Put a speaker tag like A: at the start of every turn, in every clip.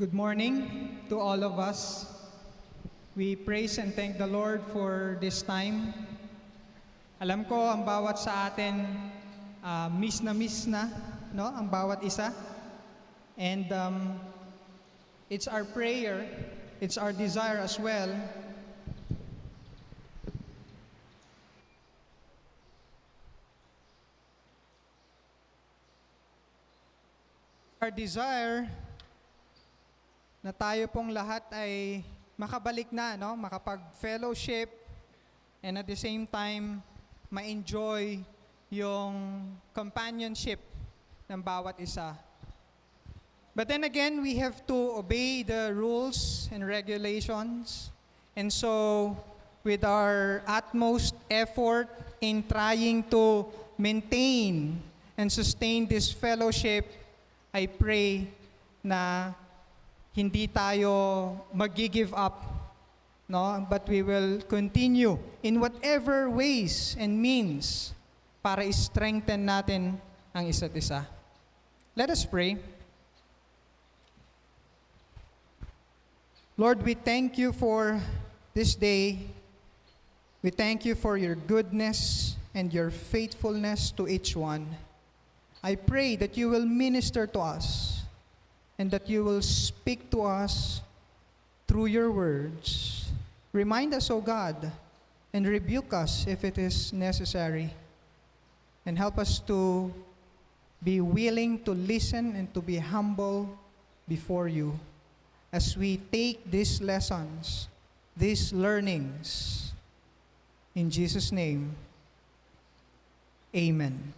A: Good morning to all of us. We praise and thank the Lord for this time. Alam ko ang bawat sa atin miss na, no? Ang bawat isa. And it's our prayer, it's our desire as well. Our desire na tayo pong lahat ay makabalik na, no? Makapag-fellowship and at the same time, ma-enjoy yung companionship ng bawat isa. But then again, we have to obey the rules and regulations. And so, with our utmost effort in trying to maintain and sustain this fellowship, I pray na hindi tayo mag-give up, no? But we will continue in whatever ways and means para strengthen natin ang isa't isa. Let us pray. Lord, we thank you for this day. We thank you for your goodness and your faithfulness to each one. I pray that you will minister to us and that you will speak to us through your words. Remind us, O God, and rebuke us if it is necessary. And help us to be willing to listen and to be humble before you as we take these lessons, these learnings. In Jesus' name, amen.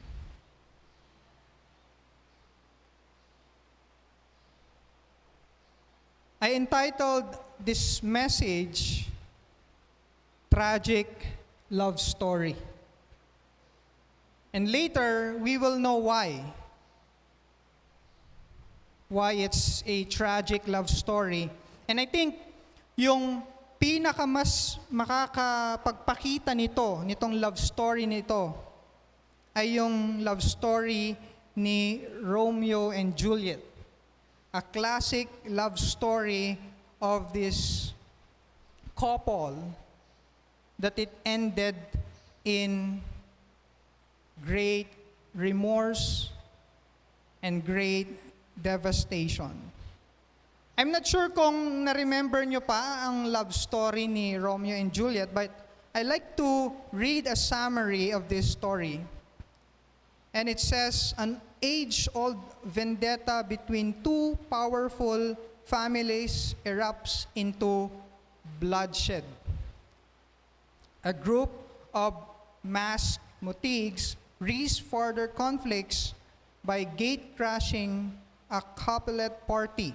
A: I entitled this message, Tragic Love Story. And later, we will know why. Why it's a tragic love story. And I think, yung pinakamas makakapagpakita nitong love story nito, ay yung love story ni Romeo and Juliet. A classic love story of this couple that it ended in great remorse and great devastation. I'm not sure kung na-remember nyo pa ang love story ni Romeo and Juliet, but I like to read a summary of this story. And it says, an age-old vendetta between two powerful families erupts into bloodshed. A group of masked mutigs risks further conflicts by gate-crashing a couplet party.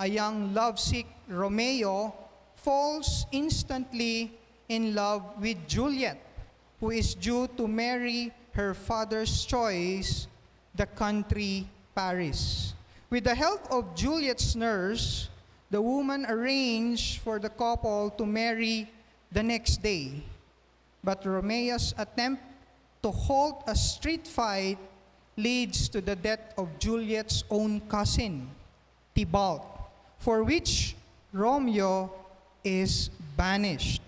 A: A young lovesick Romeo falls instantly in love with Juliet, who is due to marry her father's choice, the country Paris. With the help of Juliet's nurse, the woman arranged for the couple to marry the next day. But Romeo's attempt to halt a street fight leads to the death of Juliet's own cousin, Tybalt, for which Romeo is banished.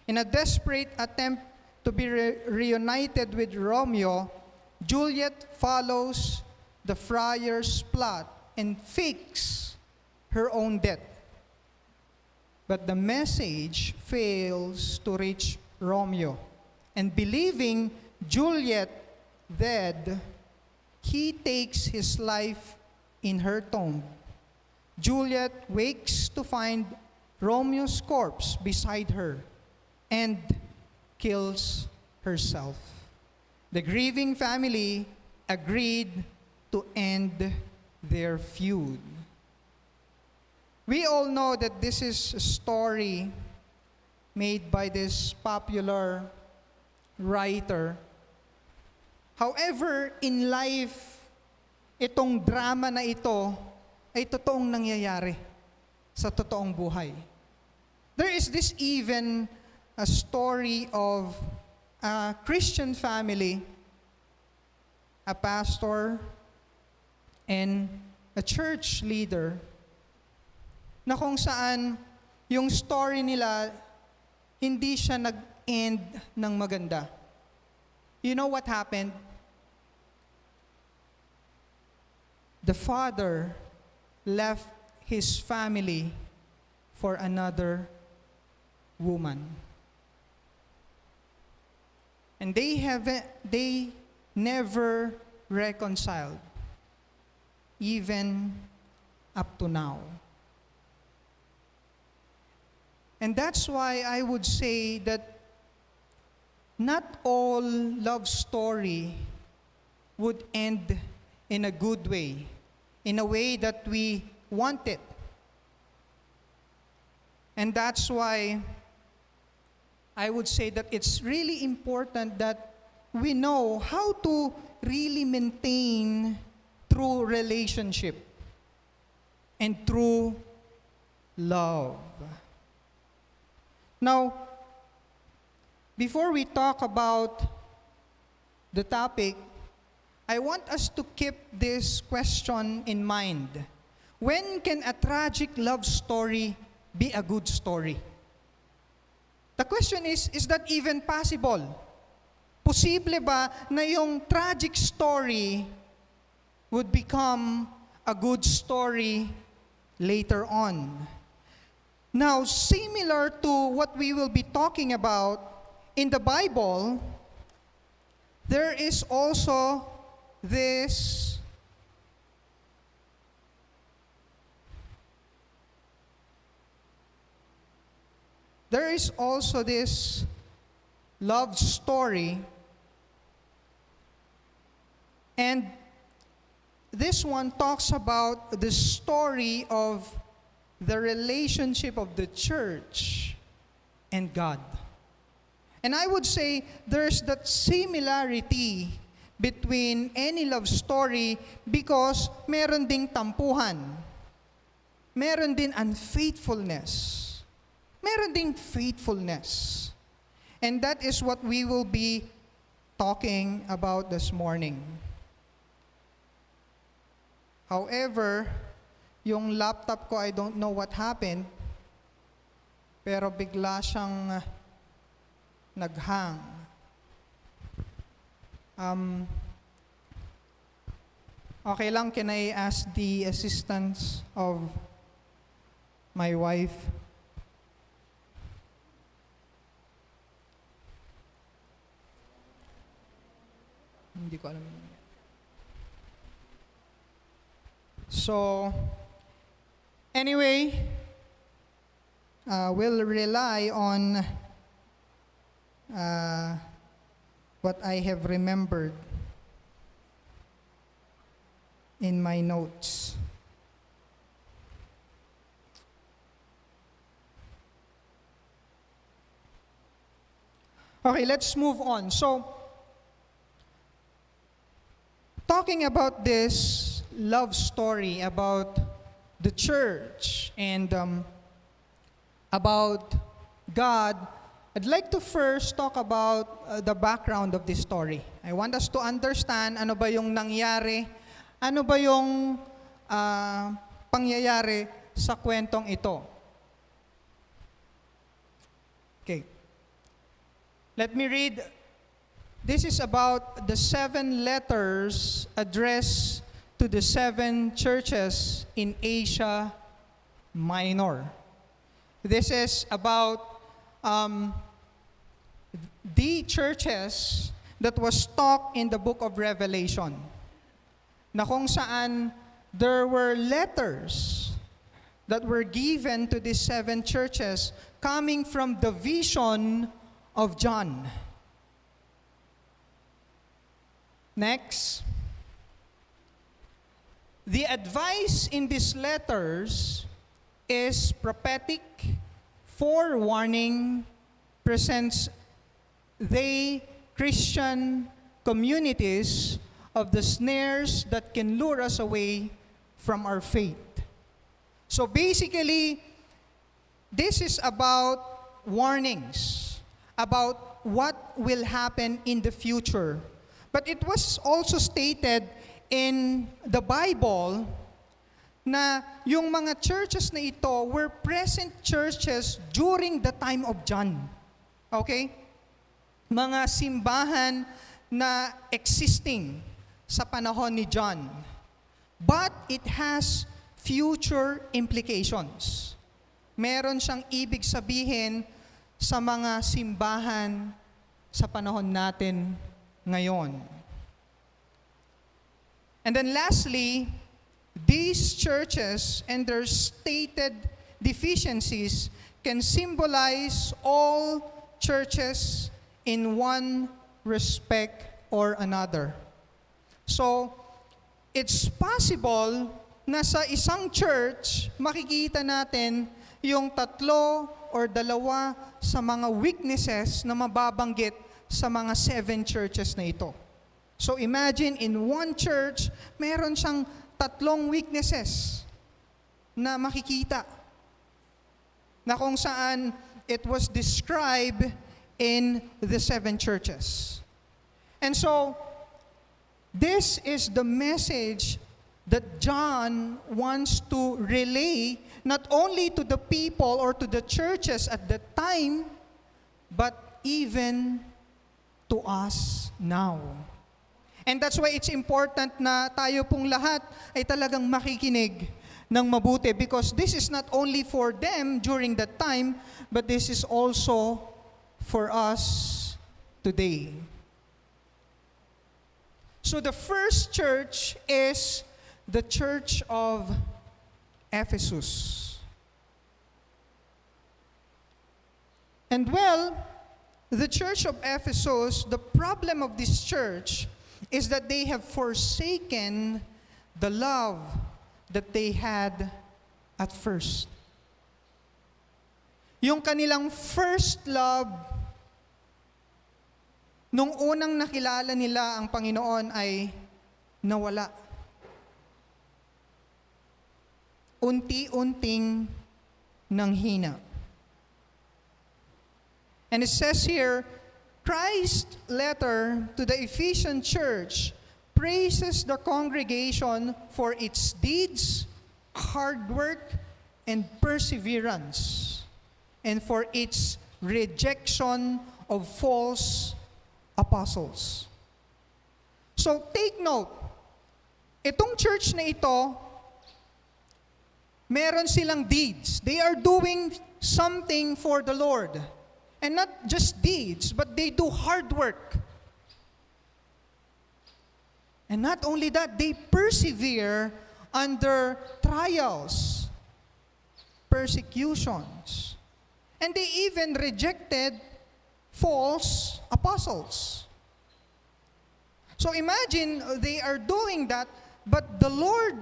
A: In a desperate attempt to be reunited with Romeo, Juliet follows the friar's plot and fakes her own death. But the message fails to reach Romeo, and believing Juliet dead, he takes his life in her tomb. Juliet wakes to find Romeo's corpse beside her and kills herself. The grieving family agreed to end their feud. We all know that this is a story made by this popular writer. However, in life, itong drama na ito ay totoong nangyayari sa totoong buhay. There is this even a story of a Christian family, a pastor, and a church leader na kung saan yung story nila, hindi siya nag-end ng maganda. You know what happened? The father left his family for another woman. And they never reconciled, even up to now. And that's why I would say that not all love story would end in a good way, in a way that we want it. And that's why I would say that it's really important that we know how to really maintain true relationship and true love. Now, before we talk about the topic, I want us to keep this question in mind. When can a tragic love story be a good story? The question is that even possible? Posible ba na yung tragic story would become a good story later on? Now, similar to what we will be talking about in the Bible, there is also this love story, and this one talks about the story of the relationship of the church and God. And I would say there's that similarity between any love story because meron ding tampuhan, meron din unfaithfulness, meron ding faithfulness. And that is what we will be talking about this morning. However, yung laptop ko, I don't know what happened, pero bigla siyang nag-hang. Okay lang, can I ask the assistance of my wife? Hindi ko alam. So, anyway, we'll rely on what I have remembered in my notes. Okay, let's move on. So, talking about this love story about the church and about God, I'd like to first talk about the background of this story. I want us to understand ano ba yung nangyari, ano ba yung pangyayari sa kwentong ito. Okay. Let me read. This is about the 7 letters addressed to the 7 churches in Asia Minor. This is about the churches that was talked in the book of Revelation, na kung saan there were letters that were given to these 7 churches coming from the vision of John. Next, the advice in these letters is prophetic, forewarning, presents the Christian communities of the snares that can lure us away from our faith. So basically, this is about warnings, about what will happen in the future. But it was also stated in the Bible na yung mga churches na ito were present churches during the time of John. Okay? Mga simbahan na existing sa panahon ni John. But it has future implications. Meron siyang ibig sabihin sa mga simbahan sa panahon natin ngayon. And then lastly, these churches and their stated deficiencies can symbolize all churches in one respect or another. So, it's possible na sa isang church, makikita natin yung tatlo or dalawa sa mga weaknesses na mababanggit sa mga 7 churches na ito. So imagine in one church, meron siyang 3 weaknesses na makikita na kung saan it was described in the 7 churches. And so, this is the message that John wants to relay not only to the people or to the churches at that time, but even to us now. And that's why it's important na tayo pong lahat ay talagang makikinig ng mabuti, because this is not only for them during that time, but this is also for us today. So the first church is the Church of Ephesus. And well, the Church of Ephesus, the problem of this church is that they have forsaken the love that they had at first. Yung kanilang first love, nung unang nakilala nila ang Panginoon ay nawala. Unti-unting nanghina. And it says here, Christ's letter to the Ephesian church praises the congregation for its deeds, hard work, and perseverance, and for its rejection of false apostles. So take note, itong church na ito, meron silang deeds. They are doing something for the Lord. And not just deeds, but they do hard work. And not only that, they persevere under trials, persecutions. And they even rejected false apostles. So imagine they are doing that, but the Lord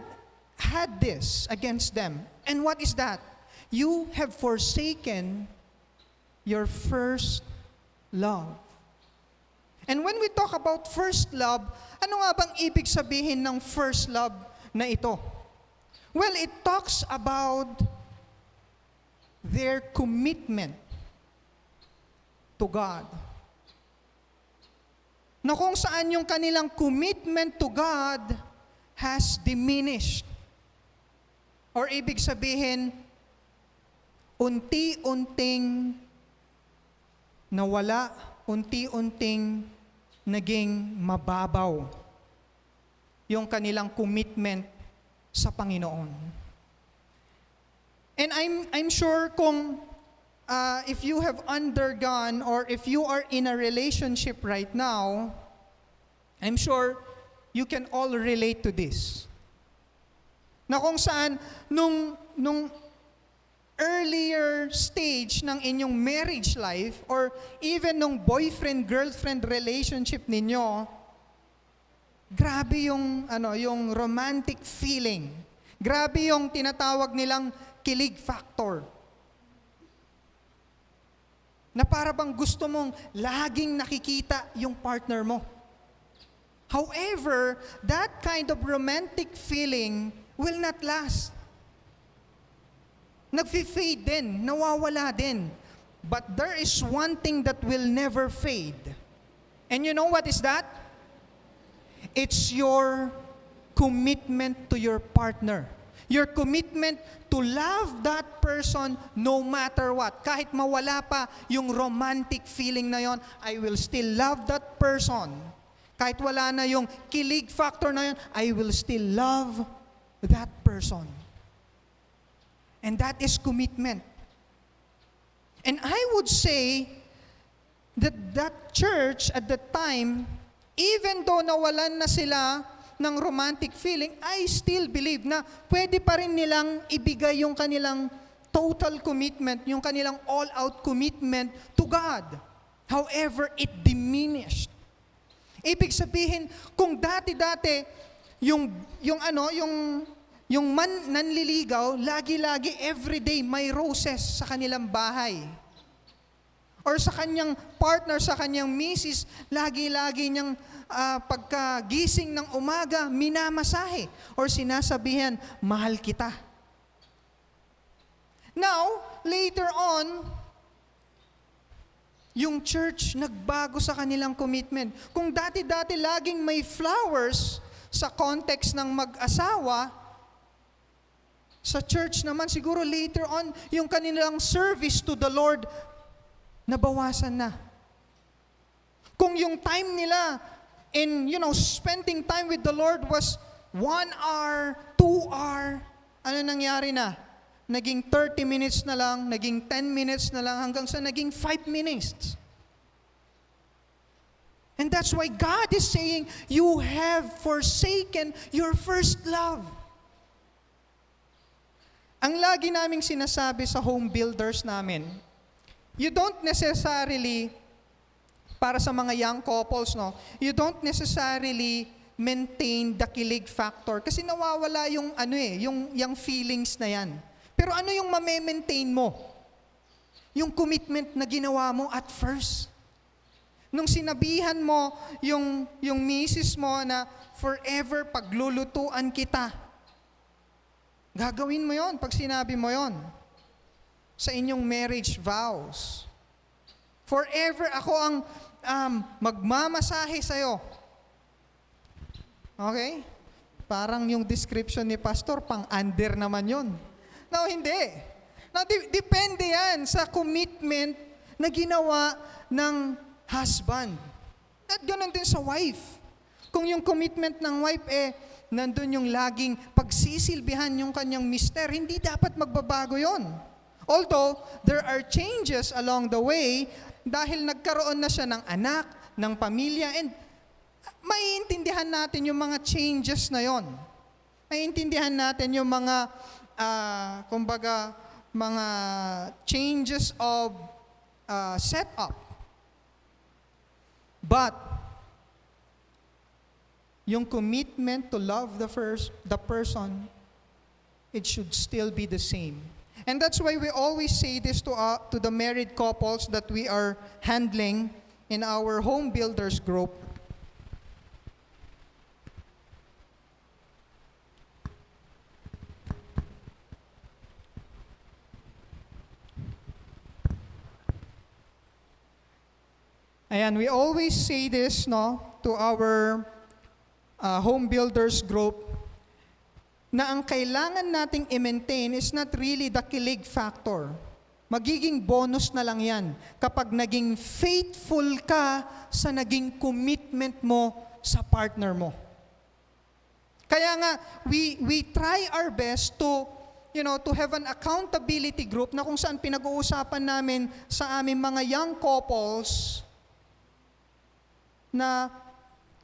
A: had this against them. And what is that? You have forsaken your first love. And when we talk about first love, ano nga bang ibig sabihin ng first love na ito? Well, it talks about their commitment to God. Na kung saan yung kanilang commitment to God has diminished. Or ibig sabihin, unti-unting nawala, unti-unting naging mababaw yung kanilang commitment sa Panginoon. And I'm sure kung if you have undergone or if you are in a relationship right now, I'm sure you can all relate to this. Na kung saan nung earlier stage ng inyong marriage life or even nung boyfriend-girlfriend relationship ninyo, grabe yung romantic feeling. Grabe yung tinatawag nilang kilig factor. Na para bang gusto mong laging nakikita yung partner mo. However, that kind of romantic feeling will not last. Nag-fade din, nawawala din. But there is one thing that will never fade. And you know what is that? It's your commitment to your partner. Your commitment to love that person no matter what. Kahit mawala pa yung romantic feeling na yon, I will still love that person. Kahit wala na yung kilig factor na yon, I will still love that person. And that is commitment. And I would say that church at that time, even though nawalan na sila ng romantic feeling, I still believe na pwede pa rin nilang ibigay yung kanilang total commitment, yung kanilang all-out commitment to God. However, it diminished. Ibig sabihin, kung dati-dati, yung nanliligaw, lagi-lagi, everyday, may roses sa kanilang bahay. Or sa kanyang partner, sa kanyang misis, lagi-lagi niyang pagkagising ng umaga, minamasahe. Or sinasabihan, mahal kita. Now, later on, yung church nagbago sa kanilang commitment. Kung dati-dati laging may flowers sa context ng mag-asawa, sa church naman, siguro later on, yung kanilang service to the Lord, nabawasan na. Kung yung time nila in, spending time with the Lord was 1 hour, 2 hour, ano nangyari na? Naging 30 minutes na lang, naging 10 minutes na lang, hanggang sa naging 5 minutes. And that's why God is saying, you have forsaken your first love. Ang lagi naming sinasabi sa home builders namin, you don't necessarily, para sa mga young couples, you don't necessarily maintain the kilig factor kasi nawawala yung feelings na yan. Pero ano yung ma-maintain mo? Yung commitment na ginawa mo at first. Nung sinabihan mo yung misis mo na forever paglulutuan kita, gagawin mo yon pag sinabi mo yon sa inyong marriage vows. Forever ako ang magmamasahe sa'yo. Okay? Parang yung description ni Pastor, pang-under naman yon. No, hindi. No, depende yan sa commitment na ginawa ng husband. At ganoon din sa wife. Kung yung commitment ng wife nandun yung laging pagsisilbihan yung kanyang mister, hindi dapat magbabago yon. Although, there are changes along the way dahil nagkaroon na siya ng anak, ng pamilya, and maiintindihan natin yung mga changes na yon. Maiintindihan natin yung mga, mga changes of setup. But, yung commitment to love the person, it should still be the same. And that's why we always say this to the married couples that we are handling in our home builders group. Ayan, we always say this, to our home builders group, na ang kailangan nating i-maintain is not really the kilig factor. Magiging bonus na lang yan kapag naging faithful ka sa naging commitment mo sa partner mo. Kaya nga, we try our best to have an accountability group na kung saan pinag-uusapan namin sa aming mga young couples na,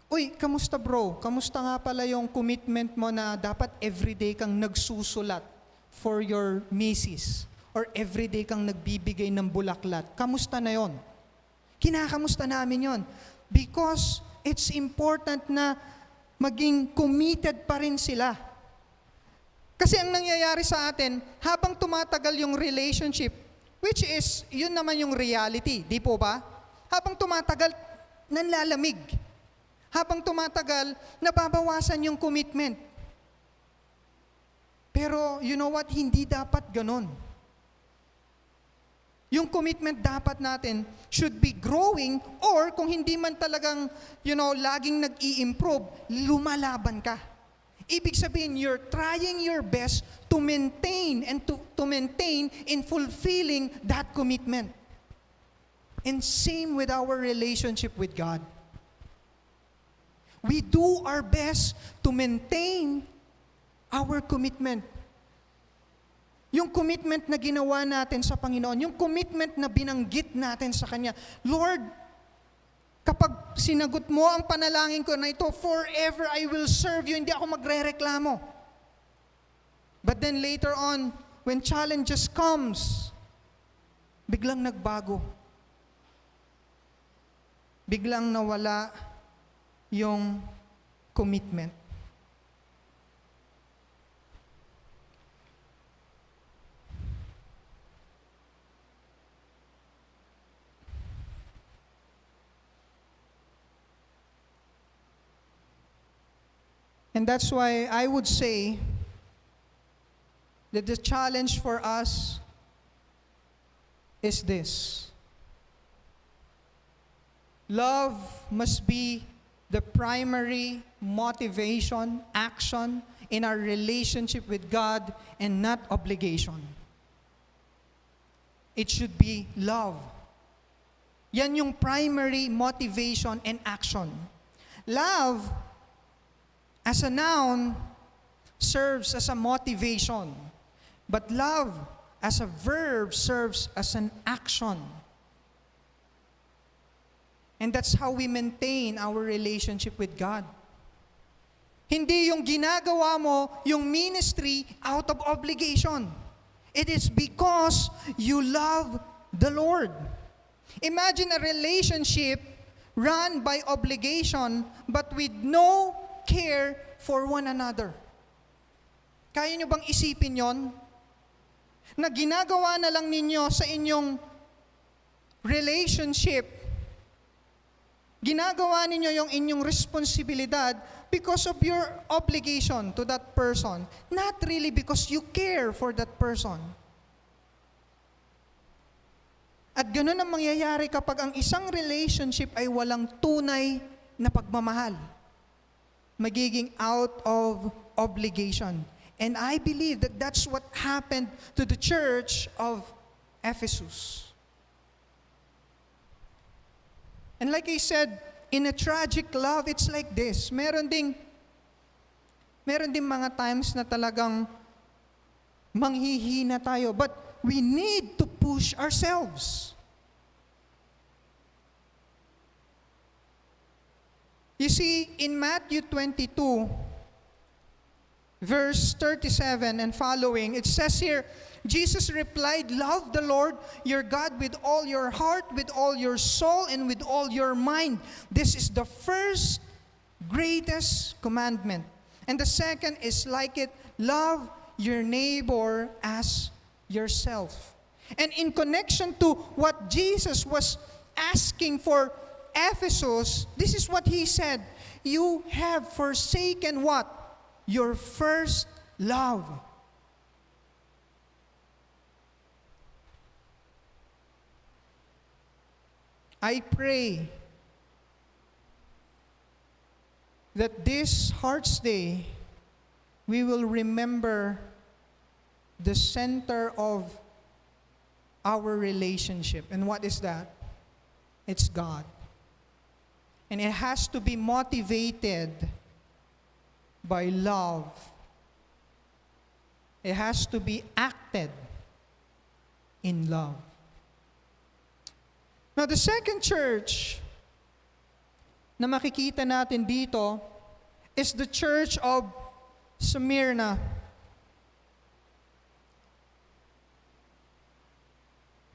A: uy, kamusta bro? Kamusta nga pala yung commitment mo na dapat everyday kang nagsusulat for your misis? Or everyday kang nagbibigay ng bulaklat? Kamusta na yon? Kinakamusta namin yon. Because it's important na maging committed pa rin sila. Kasi ang nangyayari sa atin, habang tumatagal yung relationship, which is, yun naman yung reality, di po ba? Habang tumatagal, nanlalamig. Habang tumatagal, nababawasan yung commitment. Pero, you know what? Hindi dapat ganon. Yung commitment dapat natin should be growing, or kung hindi man talagang, laging nag-i-improve, lumalaban ka. Ibig sabihin, you're trying your best to maintain and to maintain in fulfilling that commitment. And same with our relationship with God. We do our best to maintain our commitment. Yung commitment na ginawa natin sa Panginoon, yung commitment na binanggit natin sa Kanya. Lord, kapag sinagot mo ang panalangin ko na ito, forever I will serve you, hindi ako magre-reklamo. But then later on, when challenges comes, biglang nagbago. Biglang nawala yung commitment. And that's why I would say that the challenge for us is this. Love must be the primary motivation, action in our relationship with God and not obligation. It should be love. Yan yung primary motivation and action. Love, as a noun, serves as a motivation. But love, as a verb, serves as an action. And that's how we maintain our relationship with God. Hindi yung ginagawa mo yung ministry out of obligation. It is because you love the Lord. Imagine a relationship run by obligation but with no care for one another. Kaya nyo bang isipin yon? Na ginagawa na lang ninyo sa inyong relationship, ginagawa ninyo yung inyong responsibilidad because of your obligation to that person, not really because you care for that person. At ganun ang mangyayari kapag ang isang relationship ay walang tunay na pagmamahal. Magiging out of obligation. And I believe that that's what happened to the Church of Ephesus. And like I said, in a tragic love, it's like this. Meron ding mga times na talagang manghihina tayo. But we need to push ourselves. You see, in Matthew 22, verse 37 and following, it says here, Jesus replied, "Love the Lord your God with all your heart, with all your soul, and with all your mind. This is the first greatest commandment. And the second is like it, love your neighbor as yourself." And in connection to what Jesus was asking for Ephesus, this is what he said, "You have forsaken" what? "Your first love." I pray that this Heart's Day, we will remember the center of our relationship. And what is that? It's God. And it has to be motivated by love. It has to be acted in love. Now, the second church na makikita natin dito is the Church of Smyrna.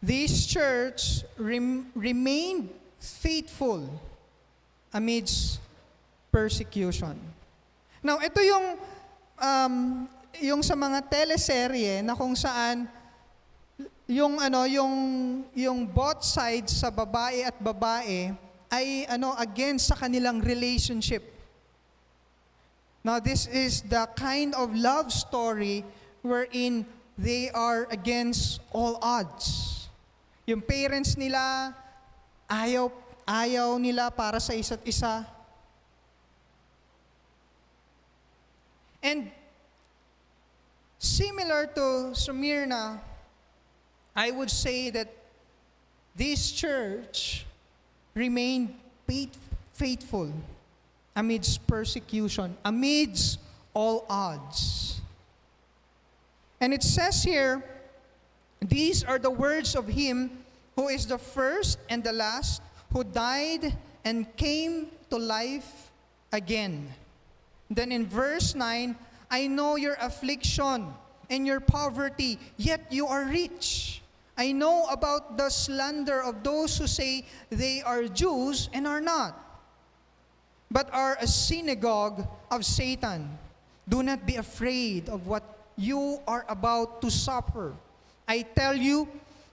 A: This church remained faithful amidst persecution. Now, ito yung sa mga teleserye na kung saan yung both sides sa babae at babae ay against sa kanilang relationship. Now, this is the kind of love story wherein they are against all odds. Yung parents nila, ayaw nila para sa isa't isa. And similar to Smyrna, I would say that this church remained faithful amidst persecution, amidst all odds. And it says here, these are the words of him who is the first and the last, who died and came to life again. Then in verse 9, I know your affliction and your poverty, yet you are rich. I know about the slander of those who say they are Jews and are not, but are a synagogue of Satan. Do not be afraid of what you are about to suffer. I tell you,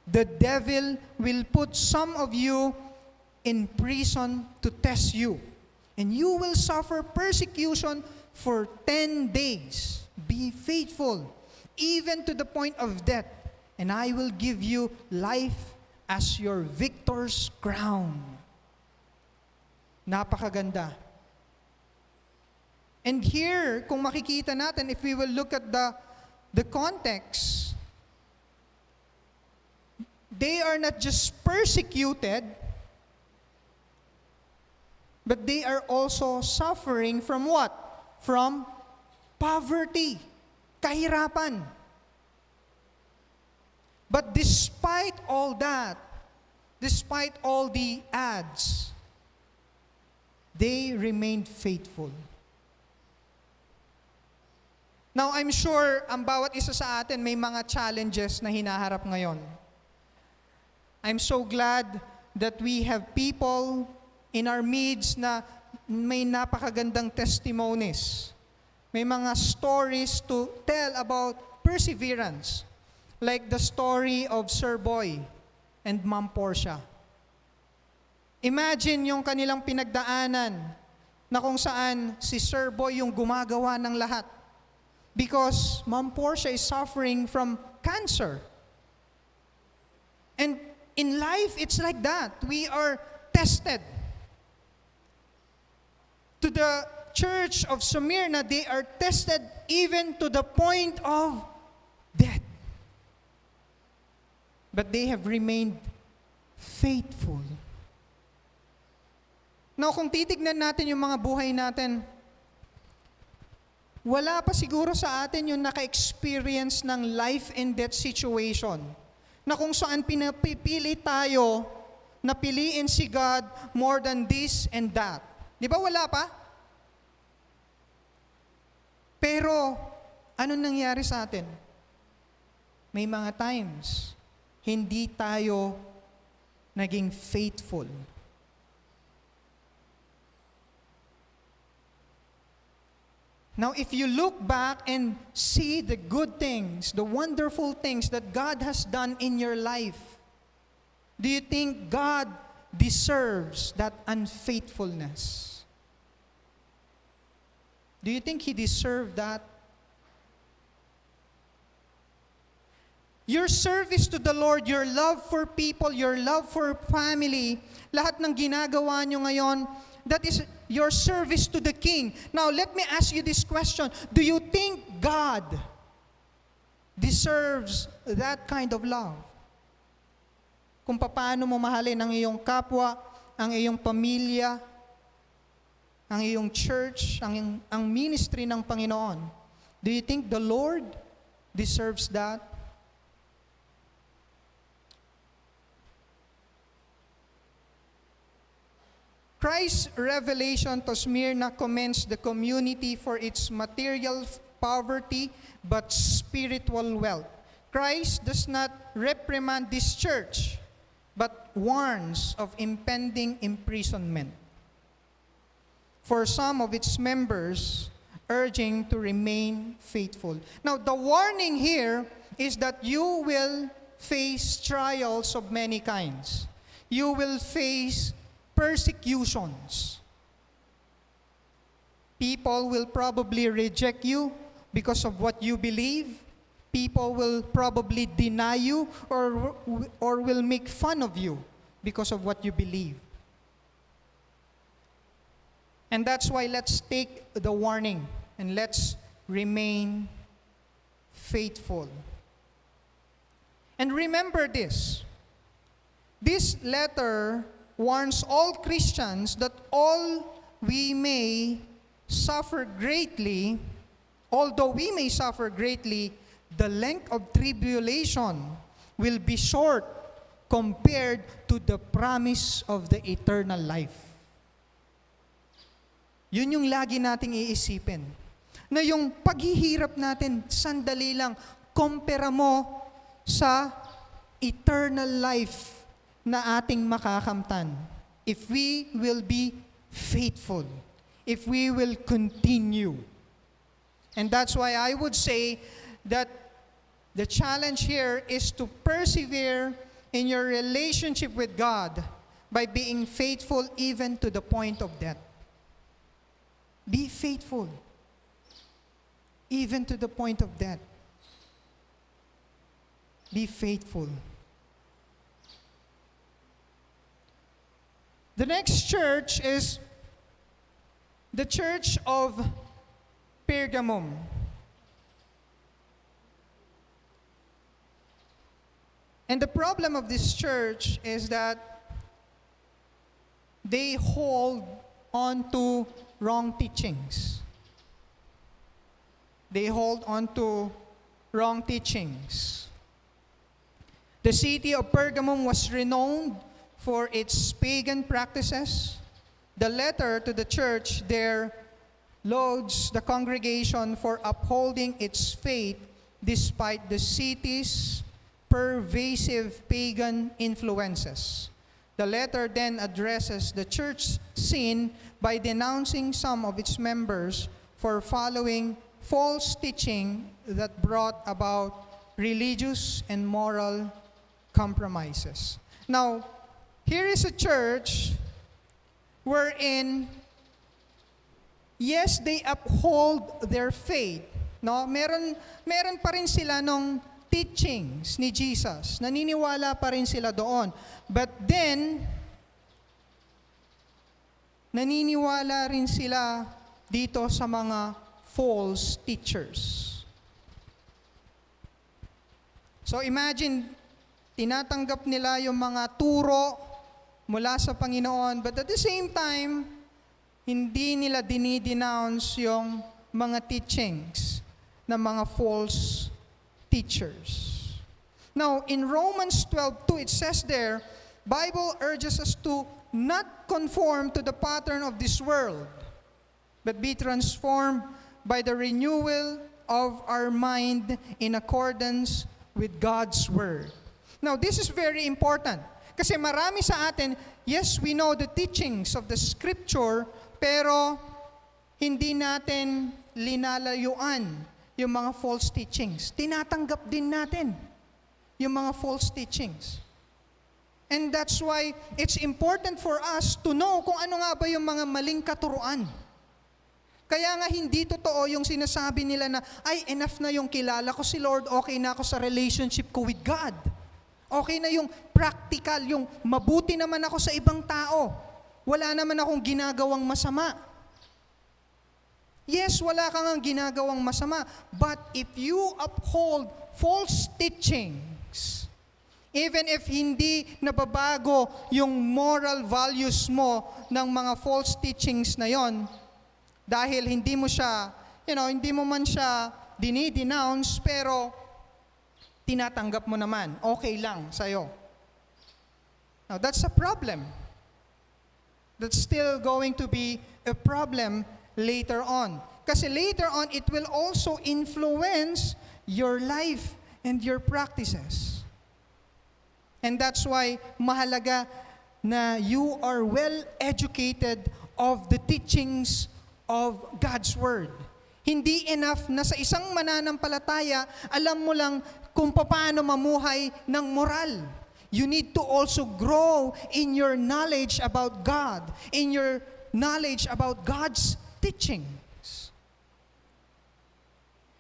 A: the devil will put some of you in prison to test you, and you will suffer persecution for 10 days. Be faithful, even to the point of death, and I will give you life as your victor's crown. Napakaganda. And here, kung makikita natin, if we will look at the context, they are not just persecuted, but they are also suffering from what? From poverty, kahirapan. But despite all that, despite all the odds, they remained faithful. Now, I'm sure ang bawat isa sa atin may mga challenges na hinaharap ngayon. I'm so glad that we have people in our midst na may napakagandang testimonies. May mga stories to tell about perseverance. Like the story of Sir Boy and Ma'am Portia. Imagine yung kanilang pinagdaanan na kung saan si Sir Boy yung gumagawa ng lahat. Because Ma'am Portia is suffering from cancer. And in life, it's like that. We are tested. To the church of Smyrna, they are tested even to the point of death. But they have remained faithful. Now, kung titignan natin yung mga buhay natin, wala pa siguro sa atin yung naka-experience ng life and death situation na kung saan pinapipili tayo na piliin si God more than this and that. Di ba wala pa? Pero, ano nangyari sa atin? May mga times, hindi tayo naging faithful. Now, if you look back and see the good things, the wonderful things that God has done in your life, do you think God deserves that unfaithfulness? Do you think He deserved that? Your service to the Lord, your love for people, your love for family, lahat ng ginagawa nyo ngayon, that is your service to the King. Now, let me ask you this question. Do you think God deserves that kind of love? Kung paano mo mahalin ang iyong kapwa, ang iyong pamilya, ang iyong church, ang ministry ng Panginoon. Do you think the Lord deserves that? Christ's revelation to Smyrna commends the community for its material poverty but spiritual wealth. Christ does not reprimand this church but warns of impending imprisonment for some of its members, urging to remain faithful. Now, the warning here is that you will face trials of many kinds. You will face persecutions. People will probably reject you because of what you believe. People will probably deny you or will make fun of you because of what you believe. And that's why let's take the warning and let's remain faithful. And remember this. This letter warns all Christians that although we may suffer greatly, the length of tribulation will be short compared to the promise of the eternal life. Yun yung lagi nating iisipin. Na yung paghihirap natin, sandali lang, kumpara mo sa eternal life na ating makakamtan. If we will be faithful, if we will continue. And that's why I would say that the challenge here is to persevere in your relationship with God by being faithful even to the point of death. Be faithful even to the point of death. Be faithful. The next church is the Church of Pergamum. And the problem of this church is that they hold on to wrong teachings. They hold on to wrong teachings. The city of Pergamum was renowned for its pagan practices. The letter to the church there lauds the congregation for upholding its faith despite the city's pervasive pagan influences. The letter then addresses the church scene by denouncing some of its members for following false teaching that brought about religious and moral compromises. Now, here is a church wherein, yes, they uphold their faith. No, meron pa rin sila nung teachings ni Jesus. Naniniwala pa rin sila doon. But then, naniniwala rin sila dito sa mga false teachers. So imagine, tinatanggap nila yung mga turo mula sa Panginoon, but at the same time, hindi nila dinidenounce yung mga teachings ng mga false teachers. Now, in Romans 12:2, it says there, Bible urges us to not conform to the pattern of this world, but be transformed by the renewal of our mind in accordance with God's Word. Now, this is very important. Kasi marami sa atin, yes, we know the teachings of the Scripture, pero hindi natin linalayuan yung mga false teachings. Tinatanggap din natin yung mga false teachings. And that's why it's important for us to know kung ano nga ba yung mga maling katuruan. Kaya nga hindi totoo yung sinasabi nila na, ay, enough na yung kilala ko si Lord, okay na ako sa relationship ko with God. Okay na yung practical, yung mabuti naman ako sa ibang tao. Wala naman akong ginagawang masama. Yes, wala kang ginagawang masama. But if you uphold false teachings, even if hindi nababago yung moral values mo ng mga false teachings na yon, dahil hindi mo siya, hindi mo man siya dinidenounce, pero tinatanggap mo naman, okay lang sa'yo. Now, that's a problem. That's still going to be a problem later on. Kasi later on, it will also influence your life and your practices. And that's why mahalaga na you are well educated of the teachings of God's Word. Hindi enough na sa isang mananampalataya, alam mo lang kung paano mamuhay ng moral. You need to also grow in your knowledge about God, in your knowledge about God's teachings.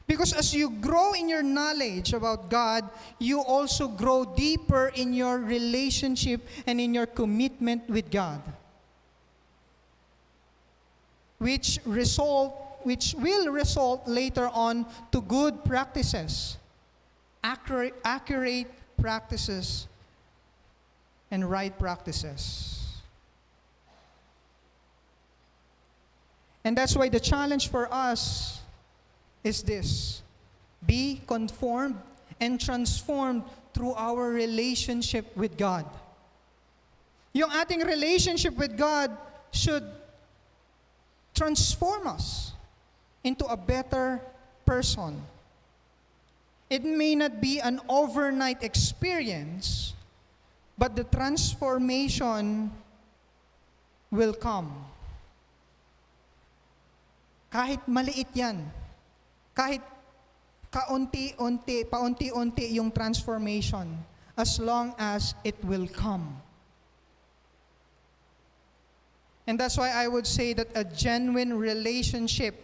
A: Because as you grow in your knowledge about God, you also grow deeper in your relationship and in your commitment with God, which result later on to good practices, accurate practices, and right practices. And that's why the challenge for us is this: be conformed and transformed through our relationship with God. Yung ating relationship with God should transform us into a better person. It may not be an overnight experience, but the transformation will come. Kahit maliit yan, kahit paunti-unti yung transformation, as long as it will come. And that's why I would say that a genuine relationship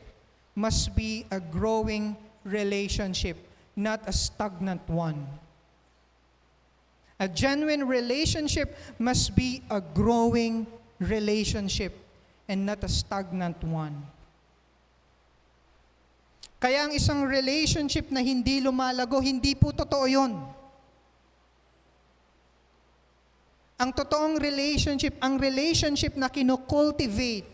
A: must be a growing relationship, not a stagnant one. A genuine relationship must be a growing relationship and not a stagnant one. Kaya ang isang relationship na hindi lumalago, hindi po totoo yun. Ang totoong relationship, ang relationship na kino-cultivate,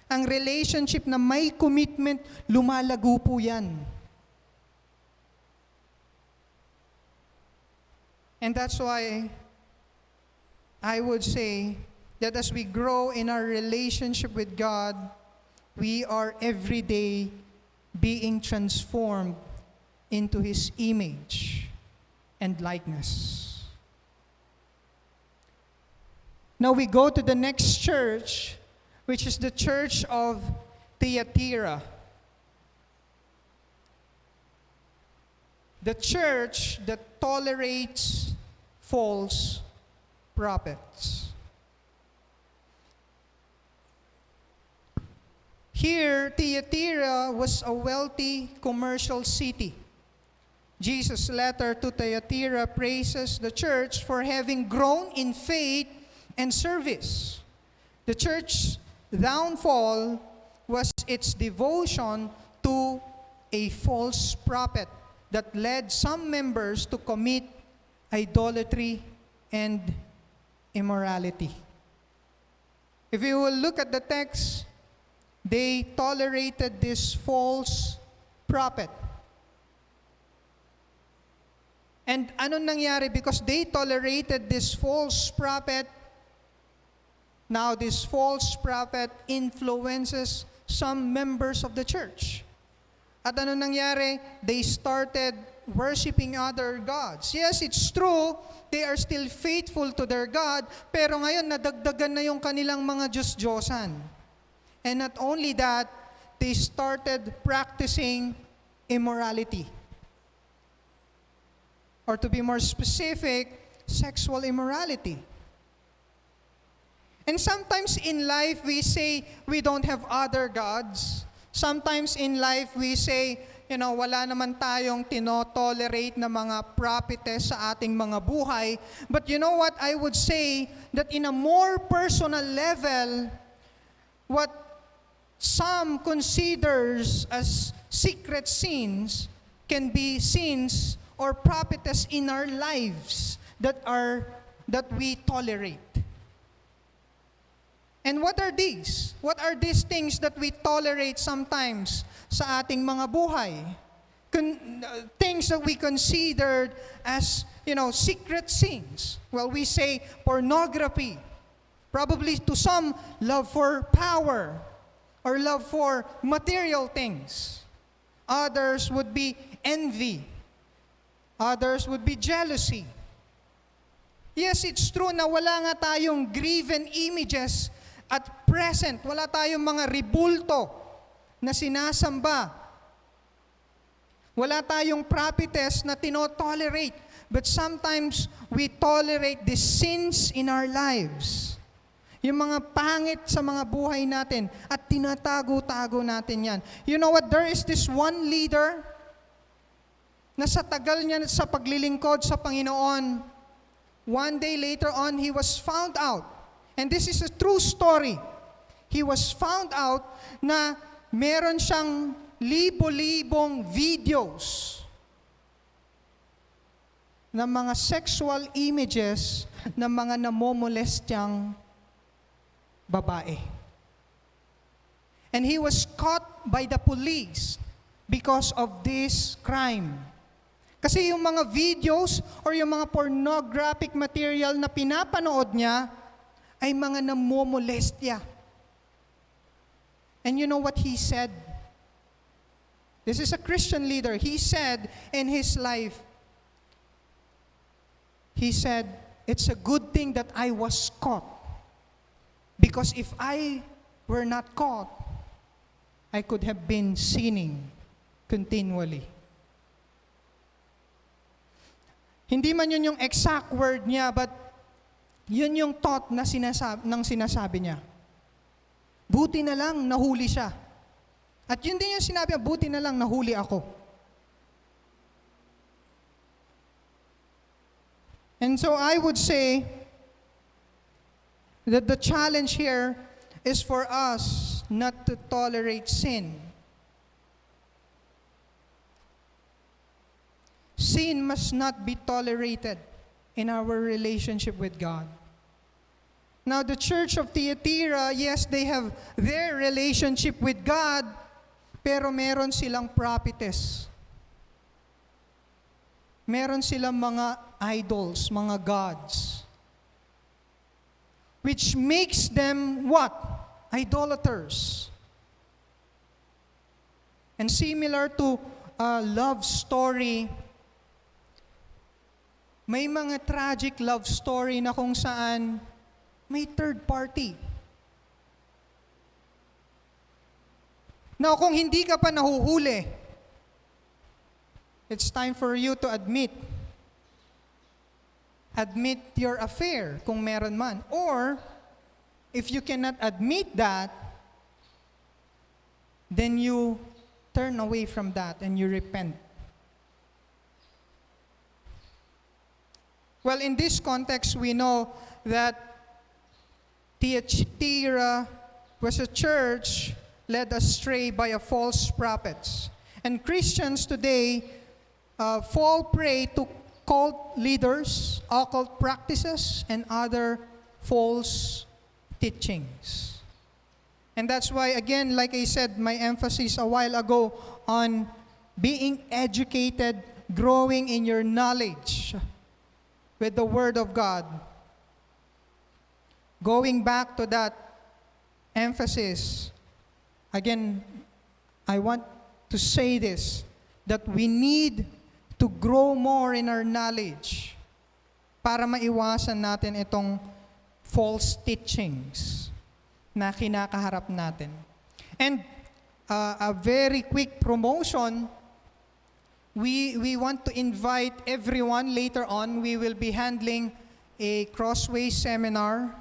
A: ang relationship na may commitment, lumalago po yan. And that's why I would say that as we grow in our relationship with God, we are every day being transformed into His image and likeness. Now we go to the next church, which is the Church of Thyatira. The church that tolerates false prophets. Here, Thyatira was a wealthy commercial city. Jesus' letter to Thyatira praises the church for having grown in faith and service. The church's downfall was its devotion to a false prophet that led some members to commit idolatry and immorality. If you will look at the text, they tolerated this false prophet. And anong nangyari? Because they tolerated this false prophet, now this false prophet influences some members of the church. At ano nangyari? They started worshiping other gods. Yes, it's true, they are still faithful to their God, pero ngayon nadagdagan na yung kanilang mga Diyos-Diyosan. And not only that, they started practicing immorality. Or to be more specific, sexual immorality. And sometimes in life, we say we don't have other gods. Sometimes in life, we say, wala naman tayong tinotolerate na mga prophetess sa ating mga buhay. But you know what? I would say that in a more personal level, what some considers as secret sins can be sins or prophetess in our lives that we tolerate. And what are these? What are these things that we tolerate sometimes sa ating mga buhay? Things that we considered as, secret sins. Well, we say pornography. Probably to some, love for power or love for material things. Others would be envy. Others would be jealousy. Yes, it's true na wala nga tayong graven images at present. Wala tayong mga ribulto na sinasamba. Wala tayong prophetess na tinotolerate. But sometimes we tolerate the sins in our lives. Yung mga pangit sa mga buhay natin at tinatago-tago natin yan. You know what? There is this one leader na sa tagal niya sa paglilingkod sa Panginoon, one day later on, he was found out. And this is a true story. He was found out na meron siyang libo-libong videos ng mga sexual images ng mga namomolestyang babae. And he was caught by the police because of this crime. Kasi yung mga videos or yung mga pornographic material na pinapanood niya ay mga namomolestya. And you know what he said? This is a Christian leader. He said in his life, he said, it's a good thing that I was caught. Because if I were not caught, I could have been sinning continually. Hindi man yun yung exact word niya, but yun yung thought na sinasabi niya. Buti na lang nahuli siya. At yun din yung sinabi niya, buti na lang nahuli ako. And so I would say that the challenge here is for us not to tolerate sin. Sin must not be tolerated in our relationship with God. Now, the Church of Thyatira, yes, they have their relationship with God, pero meron silang prophetess. Meron silang mga idols, mga gods, which makes them what? Idolaters. And similar to a love story, may mga tragic love story na kung saan may third party. Now, kung hindi ka pa nahuhuli, it's time for you to admit your affair kung meron man. Or, if you cannot admit that, then you turn away from that and you repent. Well, in this context, we know that Thyatira was a church led astray by a false prophets. And Christians today fall prey to cult leaders, occult practices, and other false teachings. And that's why, again, like I said, my emphasis a while ago on being educated, growing in your knowledge with the Word of God. Going back to that emphasis, again, I want to say this, that we need to grow more in our knowledge para maiwasan natin itong false teachings na kinakaharap natin. And a very quick promotion, we want to invite everyone later on. We will be handling a Crossway seminar.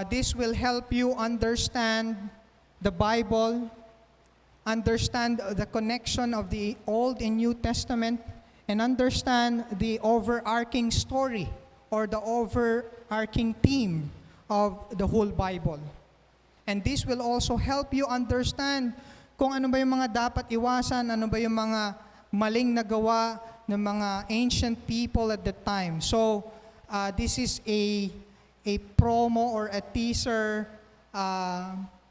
A: This will help you understand the Bible, understand the connection of the Old and New Testament, and understand the overarching story or the overarching theme of the whole Bible. And this will also help you understand kung ano ba yung mga dapat iwasan, ano ba yung mga maling nagawa ng mga ancient people at the time. So, this is a promo or a teaser